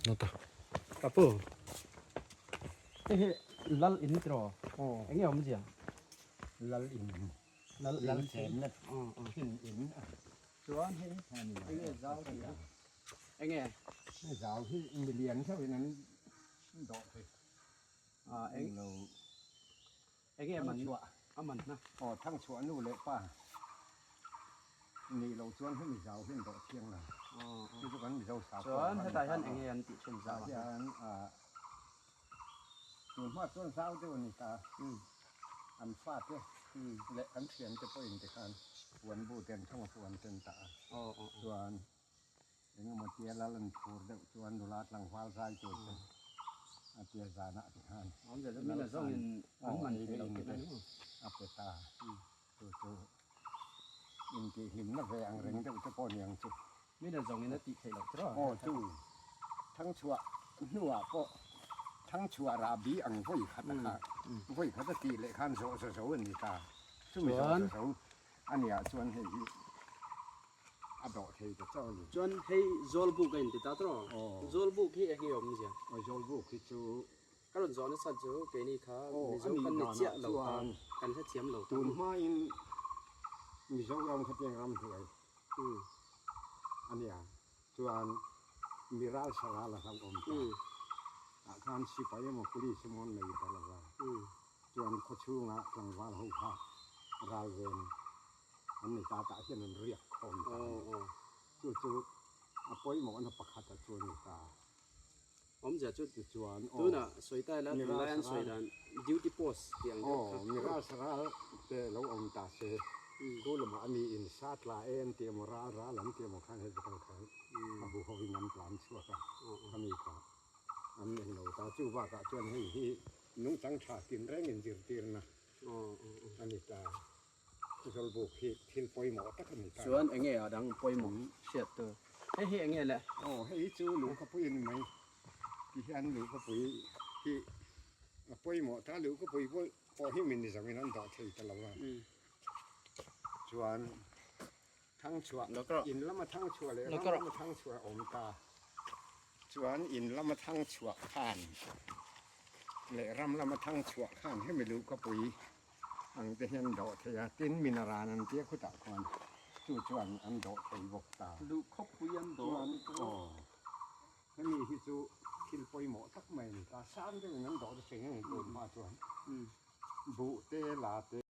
na ta. Kapu hei hi lal in tiraw eng nge awmzia? Lal in lal lal chenna thin in a chuan hei eng nge zau tih a eng nge? Zau hi milian deuh in an dawh thei eng lo eng nge man a man na aw thangchhuah nu leh pa nih loh chuan hemi zau hi an dawh thiang lo chu chu kan mizo sa chuan hetah hian eng nge an tih thin zau ah hian tun hma chuan zau deuh a ni ta an fate leh an thiante pawhin tikhan puan bu te an thlang a puan te an tah a chuan Engemaw tia lal an phur deuh chuan nula tlangval zai tur te a tia zanah ti khan lal khan aw ei leh in te a pe ta chu chu intihhlimna ve ang reng deuh te pawh ni ang chu. Aw chu thangchhuah hnuah pawh thangchhuah rahbi ang vawi khat a kha vawi khat a tih leh khan zawh za zo a ni ta chumi zawh za zo a niah chuan hei hi A dawh thei ta chauh a ni. Chuan hei Zawlbuk a inti ta tawh. Zawlbuk hi eng nge awmzia? Aw Zawlbuk hi chu. Ka rawn zawh nasa chu keini kha Mizo kan ni chiah lo kha kan hrethiam lo. Tun hmain Mizoram kha tiang ram hnuai a nia. Chuan miral saral a hlauhawm ta. Tah khan sipai emaw police emaw an nei ta lo va. Chuan khawchhunga tlangval ho kha ralven an ni ta tah hian an riak khawm ta a ni. Chu chu a pawimawhna pakhata chu a ni ta. Awmzia chu Tichuan aw. Tunah sawi ta ila tunlai an sawi dan duty post tih ang deuh kha. Aw miral saral te lo awm ta se chu lamah a mi in sa tla e an tih emaw ral ral an tih emaw khan heti kang khan a hu hovin an tlan chhuak a khami kha an eng lo ta. Chu bakah chuan hei hi nungchang tha tinreng inzirtirna a ni ta. Zawlbuk hi thil pawimawh tak a ni ta. Chuan enge a dang pawimawh hriat tur? Hei hi enge le? Aw hei chu luhkapui a ni mai. Ti hian luhkapui hi a pawimawh ta, luhkapui pawh hi min zawngin an dawh thei ta lo a. Chuan thangchhuah, in lama thangchhuah leh ram lama thangchhuah a awm ta. Chuan in lama thangchhuah khan leh ram lama thangchhuah khan hemi luhkapui Ang te hian dawh thei a, tin minaran an tia khutah khuan chu chuan an dawh thei bawk ta. Luh khawpui an dawh Chuan aw hemi hi chu thil pawimawh tak mai a ni ta, sang deuhin an dawh ta thei ang tun hma chuan buh te la te.